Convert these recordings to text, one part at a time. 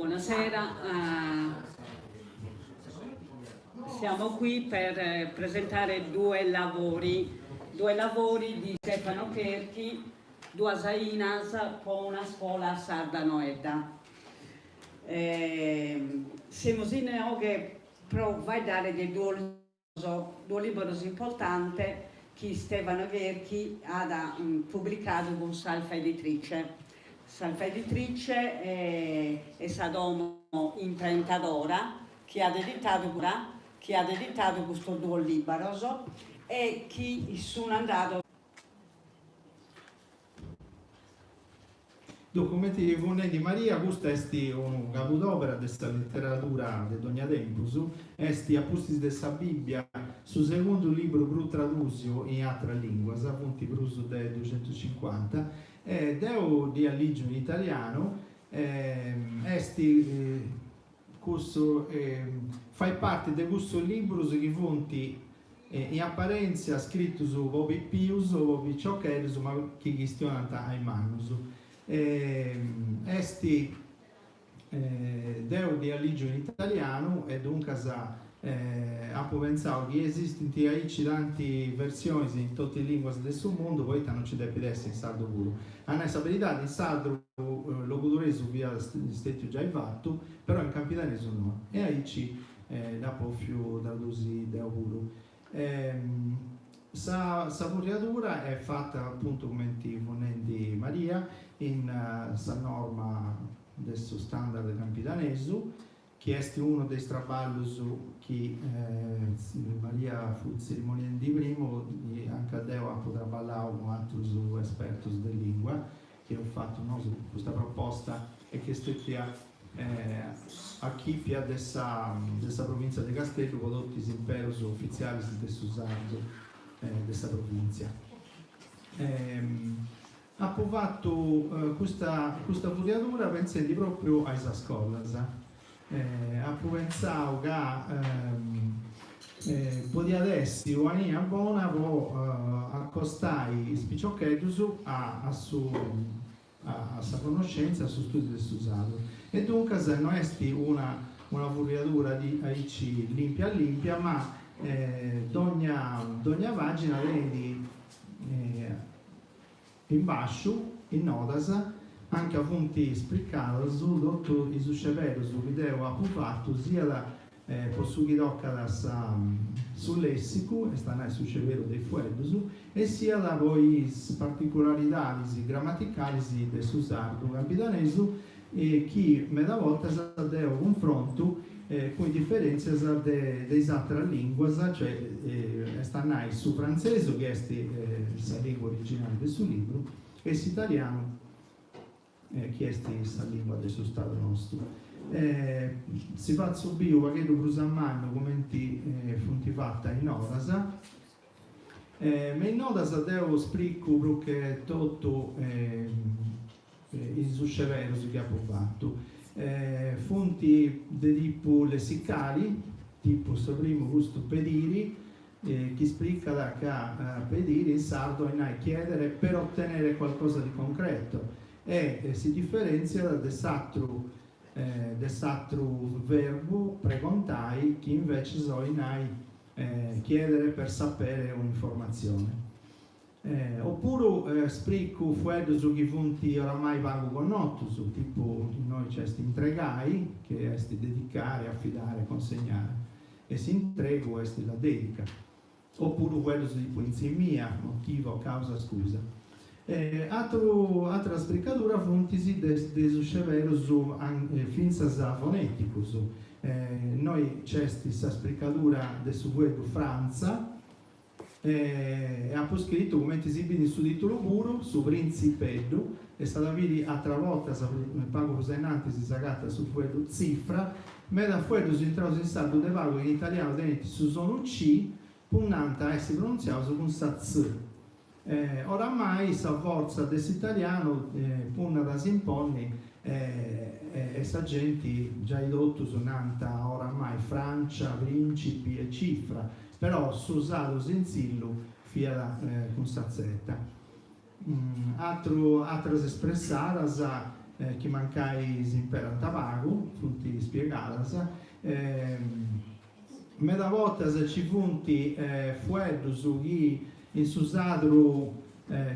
Buonasera. Siamo qui per presentare due lavori, due lavori di Stefano Cherchi, duas ainas po una scola sarda noedda. Semus inoghe pro faeddare de duos duos liberos importantes chi Stefano Cherchi at publicadu cun s'Alfa Editrice. S'Alfa Editrice est sa domo imprentadora chi at editadu chi at editadu custos duos liberos e chi sun andados Duncas, cumenti fut nendi Maria, custa est unu cabudobera de sa literadura de dogna tempus, est a pustis de sa Bibbia su segundu libru prus tradùsiu in atras linguas, funt prus de duxentuscincuanta, e deu dd'ia lìgiu in italianu, est cussu fait parti de cussus librus chi funt in aparèntzia scritus po pipius o po piciocheddus ma chi chistionant a is mannus. Est deu dd'ia lìgiu in italianu e duncas apu pentzau chi esistint aici tanti versionis in totu is lìnguas de su mundu poita no nci depit essi in sardu puru. A nai sa beridadi in sardu logudoresu fiat stètiu giai fatu, però in campidanesu no, e aici dd'apu 'ofiu tradusi deu puru. Sa sa furriadura est fata apuntu cumenti fut nendi Maria in sa norma de su standard campidanesu, chi est unu de is traballus chi Maria fut tzerimoniendi primu, anca deu apu traballau cun atrus espertus de lingua, chi eus fatu nosu custa proposta e chi est stetia achipia de sa de sa Provìntzia de Casteddu po totu is imperus ufitzialis de su sardu de sa provìntzia. Apu fatu custa custa furriadura pentzendi propriu a is scolas. Apu pentzau ca podiat essi una aina bona po acostai is piciocheddus a su a sa connoscèntzia, a su stùdiu de su sardu. E duncas no est una una furriadura aici lìmpia lìmpia ma dogna dogna pàgina tenit In bàsciu, is notas, anca funt spricadas totu is sceberus chi deu apu fatu siat po su chi tocat sa su lèssicu, est a nai su sceberu de is fueddus, e siat po is particularidadis gramaticalis de su sardu campidanesu chi meda bortas deu cunfrontu cun is diferèntzias de is àteras lìnguas, cioè est a nai su frantzesu chi est sa lìngua originali de su libru e s'italianu chi est sa lìngua de su stadu nostu. Si fatzu biri u' pagheddu prus a mannu cumenti funt fatas is notas. Me is notas deu spricu prus che totu is sceberus chi apu fatu. Funt de tipu lessicali, tipu su primu custu pediri, chi spricat ca pediri in sardu 'olit nai chiedere per ottenere qualcosa di concreto e si diferentziat de s'atru de s'atru verbu pregontai chi inveces 'olit nai chiedere per sapere un'informatzione. Opuru spricu fueddus chi funt oramai pagu connotus, tipu innoi nc'est intregai, chi est dedicare, affidare, consegnare, e s'intregu est la dedica. Opuru fueddus tipu intzimia, motivo, causa, scusa. Atru atras spricaduras funt de de is sceberus fintzas foneticus. Innoi nc'est sa spricadura de su fueddu Frantza, E apu scritu, cumenti si bit in su titulu puru, su printzipeddu, e s'at a biri atra borta, pagu prus a innantis s'agatat su fueddu tzifra, meda fueddus intraus in sardu de pagu in italianu tenint su sonu ci, punnant a essi pronuntziaus cun sa tz. Oramai sa fortza de s'italianu punnat a s'imponni e sa genti giai totus nant oramai Francia, principi e cifra, Però su sardu sintzillu fiat cun sa zeta. Atru, atras espressadas. chi mancai s'imperant pagu, funt spiegadas. Meda bortas ci funt fueddus chi in su sadru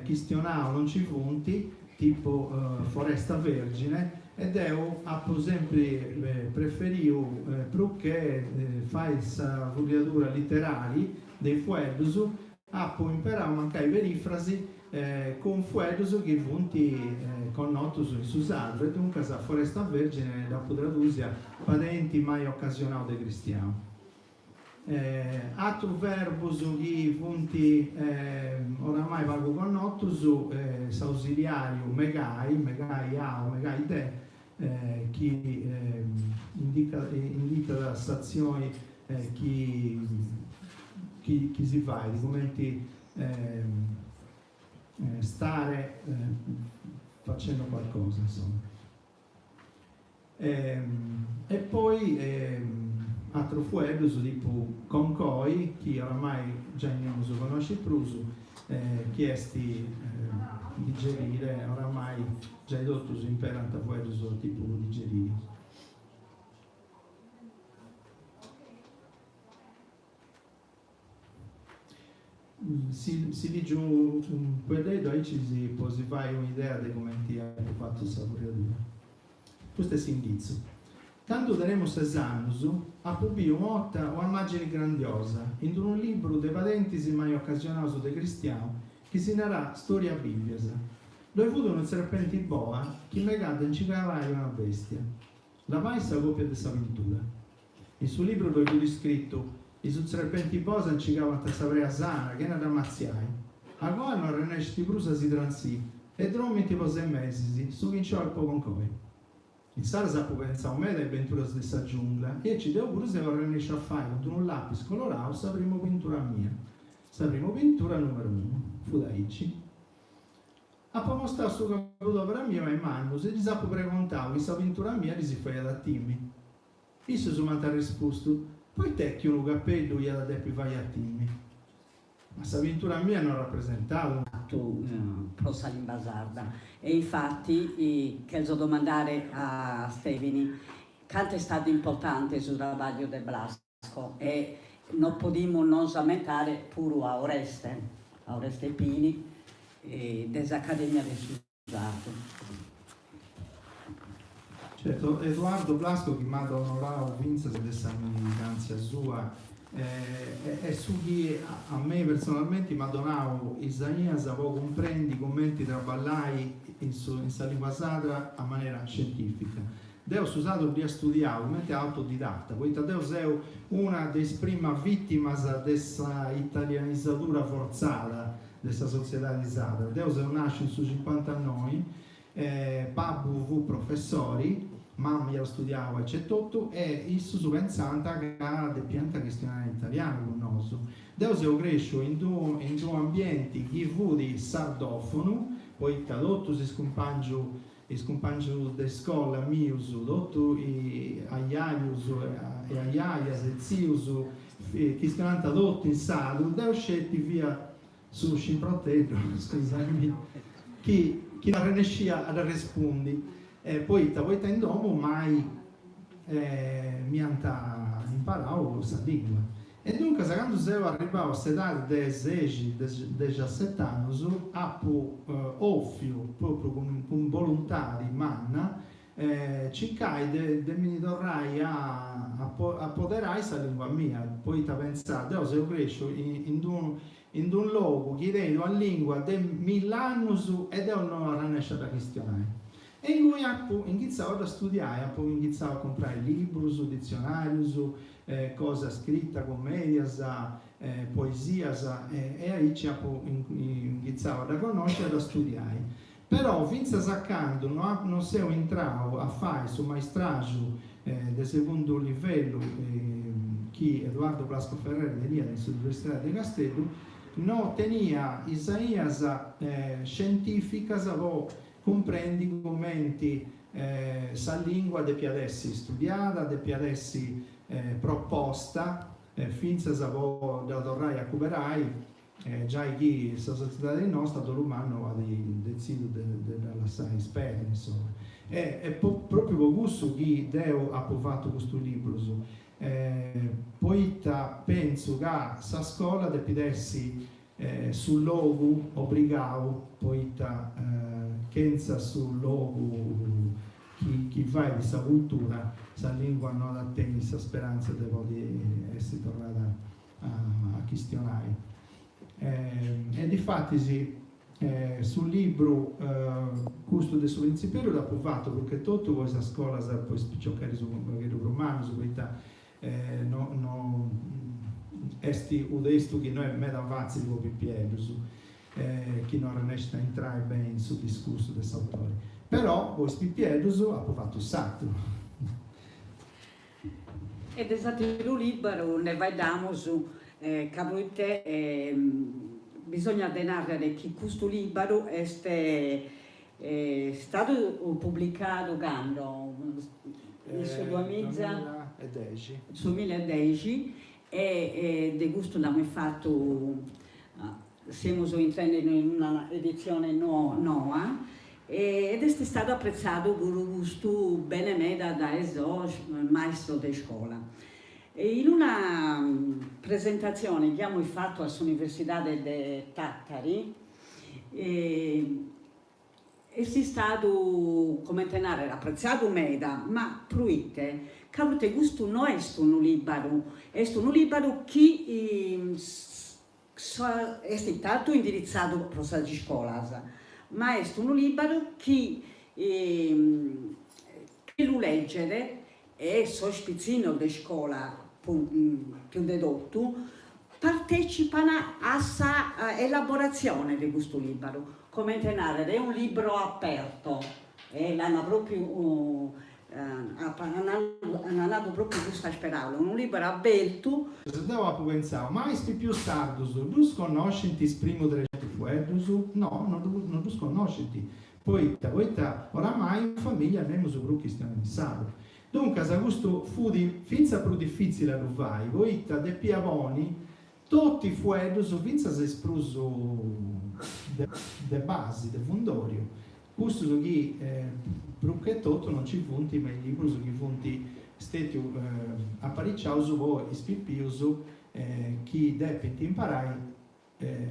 chistionau non ci funt, tipu foresta vergine, e deu apu sempri preferiu prus che fai sa furriadura literali de is fueddus, apu imperau mancai perifrasi cun fueddus chi funt connotus in su sadru e duncas foresta vergine dd'apu tradùsia padenti mai ocasionau de cristianu. Atrus verbus chi funt oramai pagu connotus, s'ausiliàriu megai, megai a o megai de, chi inditat s'atzioni chi chi si fait, cumenti stare facendo qualcosa, insoma. E poi atrus fueddus tipu concoi, chi oramai giai nemus connoscit prus, chi est digerire, oramai giai totus imperant fueddus tipu digeriri. Si si lìgiu unu fueddeddu aici si po si fai un'idea de cumenti apu fatu sa furriadura. Custu est s'inghitzu. Candu tenemu ses annus apu biu una 'orta una màgini grandiosa in unu libru de padentis mai ocasionaus de cristianu chi si naràt Storia Bivias. Ddoi fut unu tzerpenti boa chi megàt de nci cabai una bestia. Labai sa còpia de sa pintura. In su libru ddoi fut scritu, Is tzerpenti boas nci cabant sa prea sana, chena dda matziai. Agoa no arrennescint prus a si trantzì e dromint po ses mesis, su chi nci 'olit po concoi. Insaras apu pentzau meda a is benturas de sa giungla e aici deu puru seu arrennesciu a fai cun unu lapis colorau sa primu pintura mia. Sa primu pintura numeru unu. Fut aici. Apu amostau su capudobera miu a is mannus e ddis apu pregontau chi sa pintura mia ddis faiat a timi. Issus m'ant arrespustu, Poit'est chi unu capeddu iat a depi fai a timi? Ma sa pintura mia no arrapresentat unu. Fatu pro sa limba sarda e infati chelzo domandare a Stevini cantu est istadu importante su trabagliu de Blasco e non podimus non s'ammentare puru a Oreste, a Oreste Pini de s'Academia de su Sardu. Certu, Eduardo Blasco chi m'at onorau fintzas de s'amigàntzia sua est su chi a mei personalmenti m'at donau is ainas po cumprendi cumenti traballai in sa lingua sadra a manera scientifica. Deu su sardu dd'ia studiau cumenti a autodidatta, poita deu seu una de is primas vìtimas de sa italianisadura fortzada de sa sotziedadi sadra. Deu seu nàsciu in su cincuantanoi, babbu fut professori, mama iat studiau aici etotu e issus pentzànt ca depiant chistionai in italianu cun nosu. Deu seu crèsciu in d'unu ambienti chi fut sardòfonu, poita totus is cumpàngius is cumpàngius de scola mius, totu is ajajus e ajajas e tzius chistionànt totu in sardu, deu sceti fia su scimproteddu, scusaimi, chi chi no arrennescia a dd'arrespundi, poita, poita in domu mai m'iant imparau sa lingua. E duncas candu seu arribbau a s'edadi de sexi, dexaset'annus, apu 'òfiu, pròpriu cun boluntadi manna, circai de mi ndi torrai a apoderai sa lingua mia, poita pentzà, deu seu crèsciu in d'unu in d'unu logu chi tenit una lingua de mill'annus e deu no arrennèsciu a dda chistionai. E inguni apu inghitzau a dda studiai, apu inghitzau a comporai librus, ditzionàrius, cosa scrita, comèdias, poesias e aici apu inghitzau a dda connosci e a dda studiai. Però fintzas a candu no no seu intrau a fai su maistraxu de segundu livellu chi Eduardo Blasco Ferrer teniat in s'Universidadi de Casteddu, no tenia is ainas scientificas po cumprendi cumenti sa lingua depiat essi studiada, depiat essi proposta fintzas po dda torrai a cuberai giai chi sa sotziedadi nosta a dolu mannu at detzidiu de dda lassai sperdi insoma. E est propriu po cussu chi deu apu fatu custus librus, poita pentzu ca sa scola depit essi su logu obrigau, poita chentza su logu chi fait sa cultura, sa lingua no at a tenni sa sperantzia de podi essi torrada a chistionai. E difatis su libru custu de su Printzipeddu dd'apu fatu prus che totu po is scolas po is piciocheddus unu pagheddu prus mannus, poita no no est unu testu chi no est meda fatzili po pipieddus chi no arrennescint a intrai beni in su discursu de s'autori, però po is pipieddus apu fatu s'aturu. E de s'ateru liberu nde faeddamus ca proite bisogna de narrer chi custu liberu est istadu publicadu cando? In su duamiza e dexi. Duamilla e dexi e de custu nd'amus fatu Semus intrende in una editzione noa ed est istadu apretzadu puru custu bene meda dae sos maistros de iscola. In una presentatzione chi amus fatu a s'Universidade de Tàtari, Est istadu, comente nàrrere, apretziadu meda, ma proite? Ca proite custu no est unu lìbaru, est unu lìbaru chi est intantu indiritzadu pro sas iscolas, ma est unu lìbaru chi chie lu leget, e sos pitzinnos de iscola pius de totu, partècipan a sa elaboratzione de custu lìbaru, comente nàrrere è un libro aperto, e l'an pròpiu an nadu pròpiu custas peràulas, unu lìbaru abertu. Deu apu pentzau, ma is pipius sardus ddus connoscint is primus trexentus fueddus? No, no ddus connoscint, Poita? Poita oramai in familia nemus prus chistionat in sardu. Duncas custu fut fintzas prus difitzili a ddu fai, poita depia poni totu is fueddus, fintzas is prus de basi, de fundoriu, cussus chi prus che totu non nci funt me is librus chi funt stetius apariciaus po is pipius chi depint imparai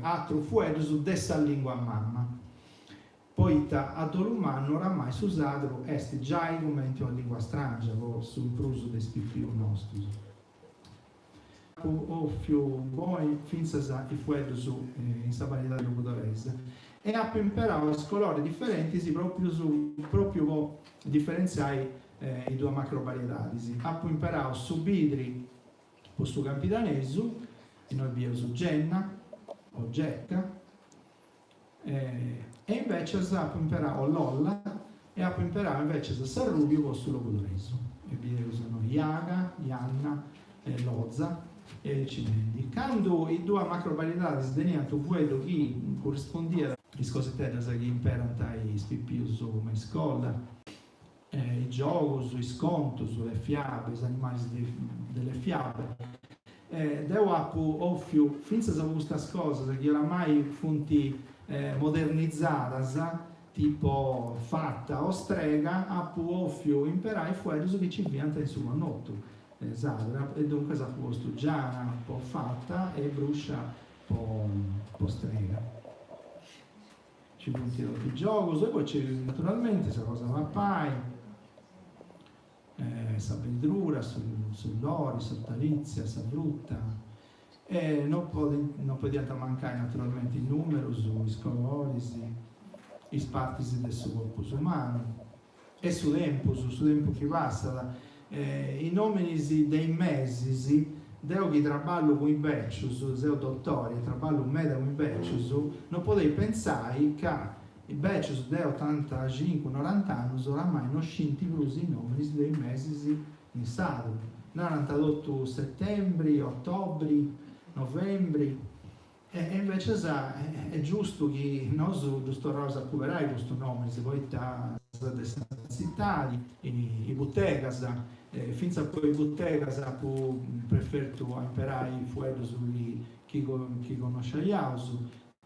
atrus fueddus de sa lingua mamma, poita a dolu mannu oramai su sadru est giai cumenti una lingua strangia po su prus de is pipius nostus. Apu 'ofiu poni fintzas is fueddus in sa variedadi logudoresa e apu imperau is coloris diferentis propriu po diferentziai is duas macrovariedadis. Apu imperau su bidri Po su campidanesu, innoi bieus genna o geca, e invecias apu imperau, o lolla, e apu imperau invecias s'arrubiu po su logudoresu, e bieus innoi jaga, janna, e loza, e aici nendi. Candu is duas macrovariedadis teniant unu fueddu chi currispundiat a is cositeddas chi imperant is pipius me in scola, is giogus, is contus, le fiabe, is animalis delle fiabe. Deu apu 'ofiu fintzas po custas cosas chi oramai funt modernizadas, tipo fata o strega, apu 'ofiu imperai fueddus chi nci fiant in su connotu sardu e duncas apu postu giana po fata e bruscia po strega. Nci funt totu is giogus e poi nc'est naturalmenti sa cosa 'e papai, sa berdura, su lori, s'ortalizia, sa fruta e no podint no podiant mancai naturalmenti is numerus, is coloris, is partis de su corpus umanu e su tempus, su tempus chi passat. Is nominis de is mesis, deu chi traballu cun is becius, seu dotori e traballu meda cun is becius, no podeis pentzai ca is becius de otantacincu, norant'annus oramai no scint prus is nominis de is mesis in sardu. Narant totu setembri, otobri, novembri E invecias est giustu chi nosu ddus torraus a cuberai custus nominis, poita de sa tzitadi, is butegas, fintzas po is butegas apu prefertu a imperai fueddus chi chi connosciaiaus,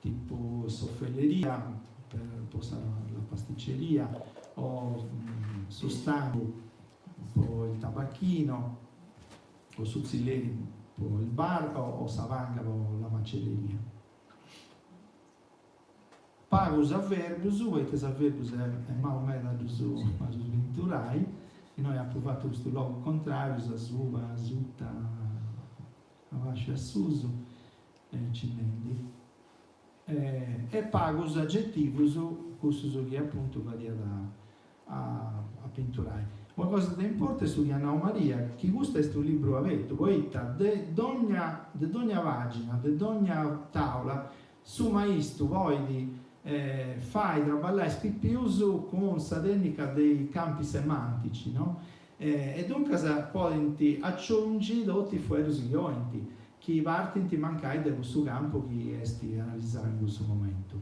tipu s'ofelleria po sa la pasticceria. o su stangu po il tabacchino o su tzilleri po il bar o sa panga po la macelleria. Pagus avverbius, poita is avverbius est mau meda a ddus a ddus pinturai, innoi apu fatu custu logu contrarius, asuba, asuta, a basciu e a susu, e aici nendi. E pagus agetivus, cussus chi apuntu fadiat a a pinturai. Una cosa de importu est su chi at nau Maria, chi custu est unu libru abertu, poita de dogna de dogna pagina, de dogna taula, su maistu podit fai traballai is pipius cun sa tecnica dei campi semantici, no? E duncas podint aciungi totu is fueddus chi 'olint, chi partint mancai de cussu campu chi est analizau in cussu momentu.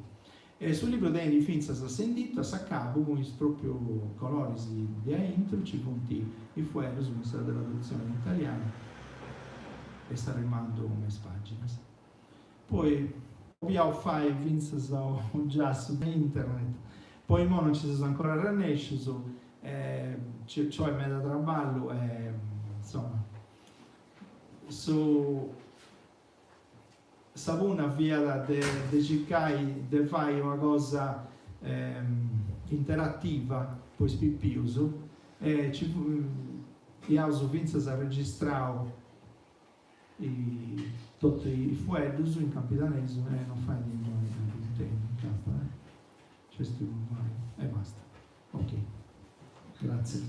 E su libru tenit fintzas s'inditu a s'acabu cun is propriu coloris de aintru, nci funt is fueddus cun sa tradutzioni in italianu e s'arrimandu me is paginas. Poi 'oliaus fai fintzas unu giassu de internet, po imoi non nci seus ancora arrennescius, nci 'olit meda traballu e insoma su Sa punna fiat de de circai de fai una cosa interativa po is pipius e nci iaus fintzas arregistrau totu is fueddus in campidanesu e non fait innoi a ddu intendi incapas, nc'est unu guai e basta. Ok. Gratzias.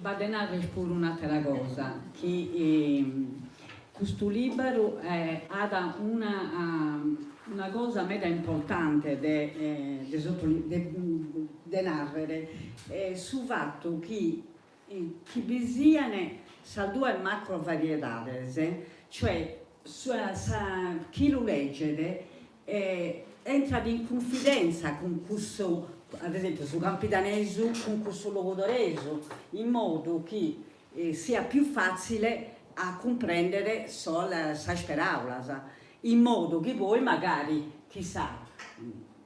B'at de narrer puru un'àtera cosa, chi custu lìberu at una una cosa meda importante de de de narrer, su fatu chi chi bi sian sas duas macro variedades, cioè sa chi lu leget Entrat in cunfidentza cun cussu, ad esempiu, su campidanesu cun cussu logudoresu, in modu chi siat pius fatzile a cumprendere sas peraulas, in modu chi poi magari, chissà,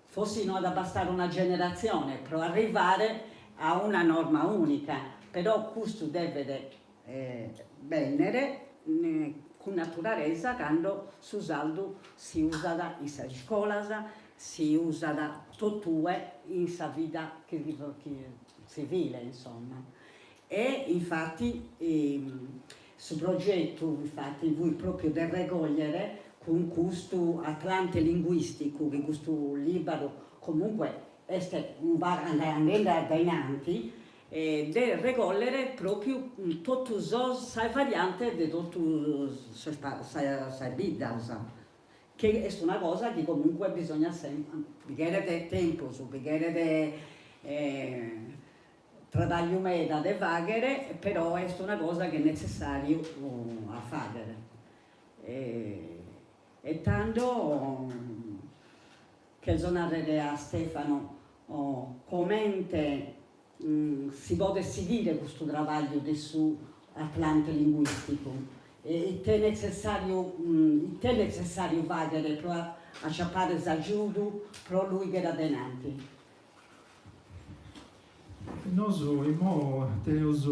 forsis no at a bastare una generatzione pro arrivare a una norma unica, però custu devet bennere cun naturalesa cando su sardu si usat in sas iscolas, si usat totue in sa vida tzivile insomma. E infati su progetu infati fuit propriu de regogliere cun custu atlante linguisticu chi custu libaru comunque est unu pagu andende a dainanti de regòllere pròpiu totu sos sas variantes de totu sos sas biddas, chi est una cosa chi comunque bisogna sempre, bi cheret tempus, bi cheret trabagliu meda de fagher, però est una cosa chi est netzessariu a fagher. E tando Cherzo nàrrere a Stefano comente si podet sighire custu trabagliu de su Atlante linguìsticu, ite est netzessàriu ite est netzessàriu fàghere pro aciapare s'agiudu pro lu 'ighere adenanti. Nosu immo teneus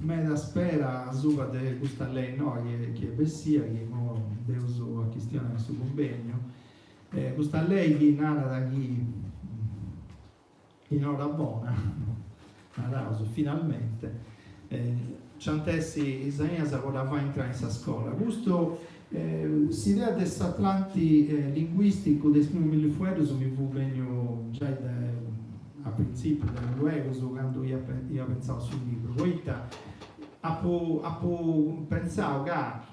meda spera asuba de custa lei noa chi est bessia, chi immo nd'eus a chistionai in su cumbegnu, custa lei chi narat chi in ora bona, naraus, finalmente, nci ant essi is ainas po dda fai intrai in sa scola. Custu, s'idea de s'atlanti linguisticu de is primus milli fueddus mi fut benniu giai de a printzipiu, de luegus, candu ia ia pentzau a su libru, poita apu apu pentzau ca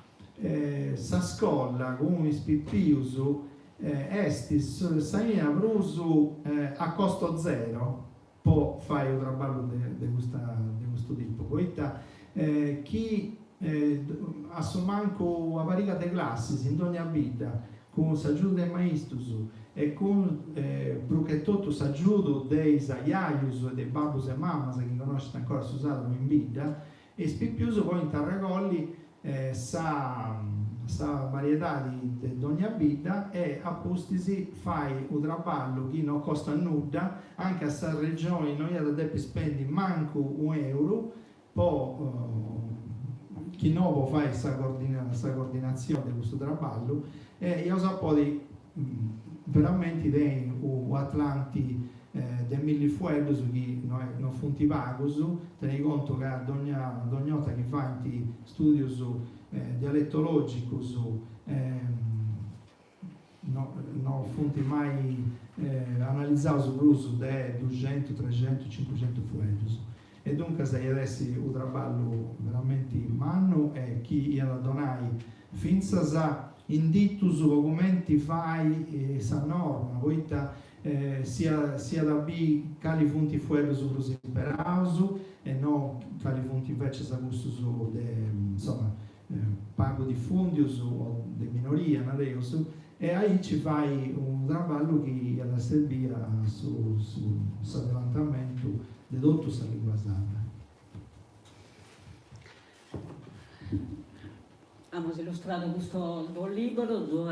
sa scola cun is pipius est s'aina prus a costo zero po fai unu traballu de custa de custu tipu, poita chi a su mancu una pariga de classis in dogna bidda cun s'agiudu de is maistus e cun pruchetotu s'agiudu de is ajajus e de is babbus e mamas chi connoscint ancora su sardu in bidda, is pipius podint arregolli sa sa variedadi de dogna bidda e a pustis fai u' traballu chi no costat nudda, anca sa Regioni no iat a depi spendi mancu u' euru po chi no po fai sa sa coordinatzioni de custu traballu e iaus a podi veramenti tenni u' atlanti de milli fueddus chi no no funt pagus, tenei contu ca dogna dogna 'orta chi faint studius dialetologicus no no funt mai analizaus prus de duxentu, trexentu, cincuxentu fueddus e duncas iat essi u' traballu veramenti mannu e chi iat a donai fintzas inditus po cumenti fai sa norma, poita siat a biri cali funt is fueddus prus imperaus e no cali funt invecias cussus de insoma pagu difundius o de minoria nareus e aici fai unu traballu chi iat a serbiri a su s'adelantamentu de totu sa lingua sarda. Amus illustradu custos duos libros, duos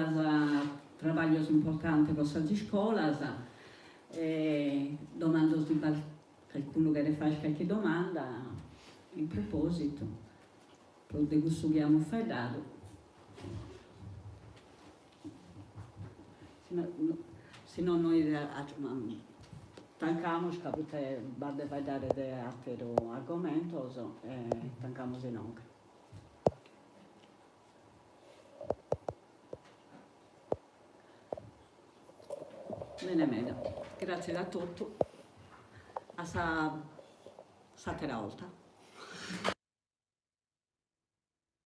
trabaglios importantes pro sas iscolas e domando si b'at calcunu cheret fagher calchi domanda in propositu pro de cussu chi amus faeddadu. Si no nois tancamus ca proite b'at de faeddare de àteros argomentos e tancamus inoghe. Bene meda, gràtzias a totu, a sa s'àtera 'olta.